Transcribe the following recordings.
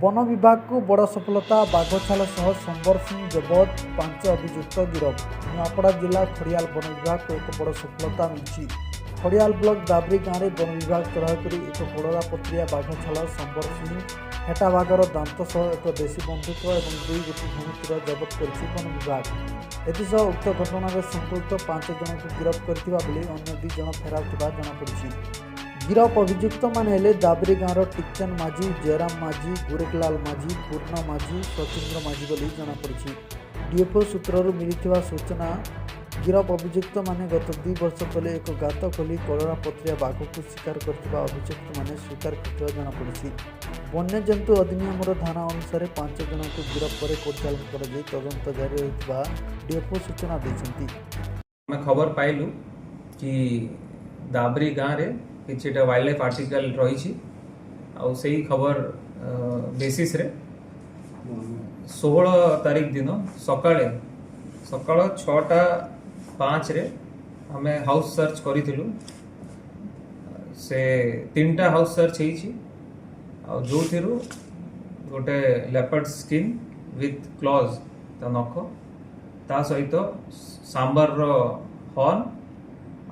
ବନ ବିଭାଗକୁ ବଡ଼ ସଫଳତା। ବାଘଛାଲ ସହ ସମ୍ବର ସିଂ ଜବତ, ପାଞ୍ଚ ଅଭିଯୁକ୍ତ ଗିରଫ। ନୂଆପଡ଼ା ଜିଲ୍ଲା ଖଡ଼ିଆଲ ବନ ବିଭାଗକୁ ଏକ ବଡ଼ ସଫଳତା ମିଳିଛି। ଖଡ଼ିଆଲ ବ୍ଲକ ଦାବରି ଗାଁରେ ବନ ବିଭାଗ ଚଢ଼ାଉ କରି ଏକ କଲରା ପତ୍ରିଆ ବାଘଛାଲ, ସମ୍ବର ସିଂ, ହେଟା ବାଘର ଦାନ୍ତ ସହ ଏକ ଦେଶୀ ବନ୍ଧୁକ ଏବଂ ଦୁଇ ଗୋଟି ଧନୁତୀର ଜବତ କରିଛି ବନ ବିଭାଗ। ଏଥିସହ ଉକ୍ତ ଘଟଣାରେ ସମ୍ପୃକ୍ତ ପାଞ୍ଚ ଜଣଙ୍କୁ ଗିରଫ କରିଥିବା ବେଳେ ଅନ୍ୟ ଦୁଇ ଜଣ ଫେରାର ଥିବା ଜଣାପଡ଼ିଛି। ଗିରଫ ଅଭିଯୁକ୍ତମାନେ ହେଲେ ଦାବରି ଗାଁର ଟିକଚନ ମାଝୀ, ଜୟରାମ ମାଝୀ, ଗୁରେକଲାଲ ମାଝୀ, ପୂର୍ଣ୍ଣ ମାଝୀ, ସଚିନ୍ଦ୍ର ମାଝୀ ବୋଲି ଜଣାପଡ଼ିଛି। ଡିଏଫ୍ଓ ସୂତ୍ରରୁ ମିଳିଥିବା ସୂଚନା, ଗିରଫ ଅଭିଯୁକ୍ତମାନେ ଗତ 2 ବର୍ଷ ତଳେ ଏକ ଗାତ ଖୋଳି କଲରା ପତ୍ରିଆ ବାଘକୁ ଶିକାର କରିଥିବା ଅଭିଯୁକ୍ତମାନେ ସ୍ୱୀକାର କରିଥିବା ଜଣାପଡ଼ିଛି। ବନ୍ୟଜନ୍ତୁ ଅଧିନିୟମର ଧାରା ଅନୁସାରେ ପାଞ୍ଚ ଜଣଙ୍କୁ ଗିରଫ ପରେ କୋର୍ଟ ଚାଲାଣ କରାଯାଇ ତଦନ୍ତ ଜାରି ରହିଥିବା ଡିଏଫ୍ଓ ସୂଚନା ଦେଇଛନ୍ତି। ଆମେ ଖବର ପାଇଲୁ କି ଦାବରି ଗାଁରେ କିଛିଟା ୱାଇଲ୍ଡ ଲାଇଫ୍ ଆର୍ଟିକଲ ରହିଛି। ଆଉ ସେଇ ଖବର ବେସିସ୍ରେ 16 ତାରିଖ ଦିନ ସକାଳେ ସକାଳ 6ଟା 5ରେ ଆମେ ହାଉସ୍ ସର୍ଚ୍ଚ କରିଥିଲୁ। ସେ ତିନିଟା ହାଉସ୍ ସର୍ଚ୍ଚ ହେଇଛି ଆଉ ଯେଉଁଥିରୁ ଗୋଟେ ଲେପର୍ଡ ସ୍କିନ୍ ୱିଥ୍ କ୍ଲଜ୍, ତା ନଖ, ତା ସହିତ ସାମ୍ବରର ହର୍ନ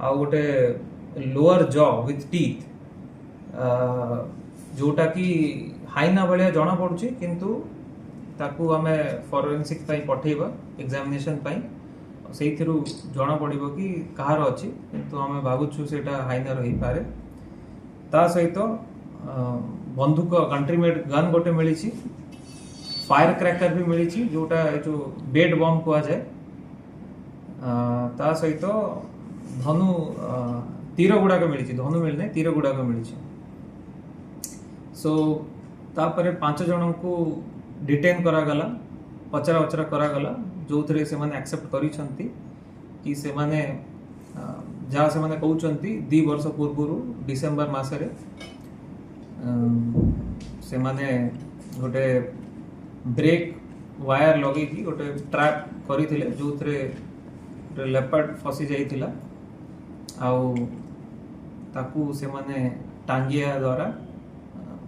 ଆଉ ଗୋଟେ ଲୋଅର ଜ ୱିଥ୍ ଟିଥ୍, ଯୋଉଟା କି ହାଇନା ଭଳିଆ ଜଣା ପଡୁଛି, କିନ୍ତୁ ତାକୁ ଆମେ ଫରେନ୍ସିକ୍ ପାଇଁ ପଠେଇବା ଏକ୍ଜାମିନେସନ ପାଇଁ। ସେଇଥିରୁ ଜଣା ପଡ଼ିବ କି କାହାର ଅଛି, କିନ୍ତୁ ଆମେ ଭାବୁଛୁ ସେଇଟା ହାଇନାର ହେଇପାରେ। ତା ସହିତ ବନ୍ଧୁକ, କଣ୍ଟ୍ରି ମେଡ୍ ଗନ୍ ଗୋଟେ ମିଳିଛି, ଫାୟାର କ୍ରାକର ବି ମିଳିଛି, ଯୋଉଟା ଏ ଯୋଉ ବେଟ୍ ବମ୍ କୁହାଯାଏ। ତା ସହିତ ଧନୁ ତୀର ଗୁଡାକ ମିଳିଛି। ଧନୁ ମିଳିନାହିଁ, ତୀର ଗୁଡାକ ମିଳିଛି। ସୋ ତାପରେ ପାଞ୍ଚ ଜଣଙ୍କୁ ଡିଟେନ୍ କରାଗଲା, ପଚରା ଉଚରା କରାଗଲା, ଯୋଉଥିରେ ସେମାନେ ଆକ୍ସେପ୍ଟ କରିଛନ୍ତି କି ସେମାନେ ଯାହା ସେମାନେ କହୁଛନ୍ତି, 2 ବର୍ଷ ପୂର୍ବରୁ ଡିସେମ୍ବର ମାସରେ ସେମାନେ ଗୋଟେ ବ୍ରେକ୍ ୱାୟାର ଲଗେଇକି ଗୋଟେ ଟ୍ରାପ୍ କରିଥିଲେ, ଯୋଉଥିରେ ଗୋଟେ ଲେପାର୍ଡ ଫସି ଯାଇଥିଲା ଆଉ ତାକୁ ସେମାନେ ଟାଙ୍ଗିଆ ଦ୍ୱାରା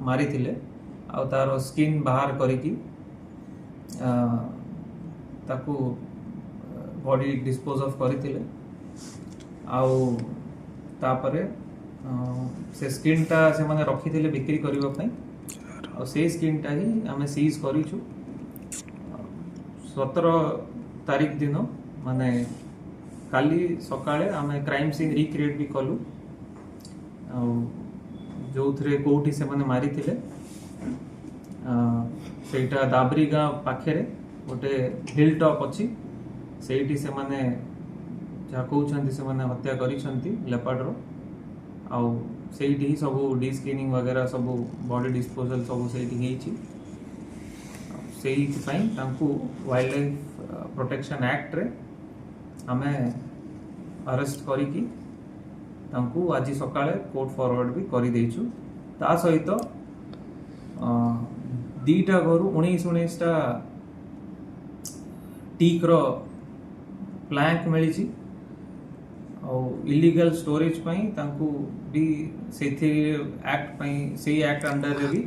ମାରିଥିଲେ ଆଉ ତାର ସ୍କିନ୍ ବାହାର କରିକି ତାକୁ ବଡି ଡିସ୍ପୋଜ ଅଫ୍ କରିଥିଲେ। ଆଉ ତାପରେ ସେ ସ୍କିନ୍ଟା ସେମାନେ ରଖିଥିଲେ ବିକ୍ରି କରିବା ପାଇଁ ଆଉ ସେଇ ସ୍କିନ୍ଟା ହିଁ ଆମେ ସିଜ୍ କରିଛୁ 17 ତାରିଖ ଦିନ, ମାନେ କାଲି ସକାଳେ। ଆମେ କ୍ରାଇମ୍ ସିନ୍ ରିକ୍ରିଏଟ୍ ବି କଲୁ ଆଉ ଯୋଉଥିରେ କୋଉଠି ସେମାନେ ମାରିଥିଲେ, ସେଇଟା ଦାବରି ଗାଁ ପାଖରେ ଗୋଟେ ହିଲ୍ ଟପ୍ ଅଛି। ସେଇଠି ସେମାନେ ଯାହା କହୁଛନ୍ତି ସେମାନେ ହତ୍ୟା କରିଛନ୍ତି ଲେପାର୍ଡର ଆଉ ସେଇଠି ହିଁ ସବୁ ଡିସ୍କିନିଂ ବଗେରା, ସବୁ ବଡି ଡିସ୍ପୋଜାଲ ସବୁ ସେଇଠି ହେଇଛି। ସେଇଥିପାଇଁ ତାଙ୍କୁ ୱାଇଲ୍ଡ ଲାଇଫ୍ ପ୍ରୋଟେକ୍ସନ୍ ଆକ୍ଟରେ ଆମେ ଆରେଷ୍ଟ କରିକି ତାଙ୍କୁ ଆଜି ସକାଳେ କୋର୍ଟ ଫରୱାର୍ଡ ବି କରିଦେଇଛୁ। ତା ସହିତ ଦିଟା ଘରୁ 19 19ଟା ଟିକ୍ର ପ୍ଲାଙ୍କ ମିଳିଛି ଆଉ ଇଲିଗାଲ ଷ୍ଟୋରେଜ ପାଇଁ ତାଙ୍କୁ ବି ସେଇଥିରେ ଆକ୍ଟ ପାଇଁ, ସେଇ ଆକ୍ଟ ଅଣ୍ଡରରେ ବି,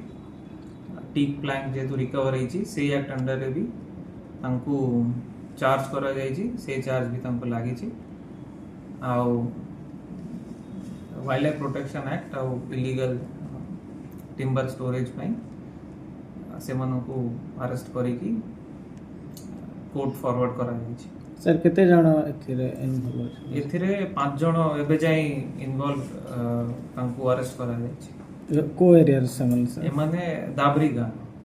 ଟିକ୍ ପ୍ଲାଙ୍କ ଯେହେତୁ ରିକଭର ହେଇଛି, ସେଇ ଆକ୍ଟ ଅଣ୍ଡରରେ ବି ତାଙ୍କୁ ଚାର୍ଜ କରାଯାଇଛି। ସେଇ ଚାର୍ଜ ବି ତାଙ୍କୁ ଲାଗିଛି ଆଉ ୱାଇଲ୍ଡ ଲାଇଫ୍ ପ୍ରୋଟେକ୍ସନ୍ ଆକ୍ଟ ଆଉ ଇଲିଗାଲ ଟିମ୍ବର ଷ୍ଟୋରେଜ ପାଇଁ ସେମାନଙ୍କୁ ଆରେଷ୍ଟ କରିକି କୋର୍ଟ ଫରୱାର୍ଡ କରାଯାଇଛି। ସାର୍, କେତେ ଜଣ ଏଥିରେ ଇନଭଲ୍ଭ ଅଛନ୍ତି? ଏଥିରେ ପାଞ୍ଚ ଜଣ ଏବେ ଯାଇ ଇନଭଲ୍ଭ, ତାଙ୍କୁ ଆରେଷ୍ଟ କରାଯାଇଛି। କୋଉ ଏରିଆରେ ସେମାନେ ସାର୍? ଏମାନେ ଦାବରି ଗାଁ।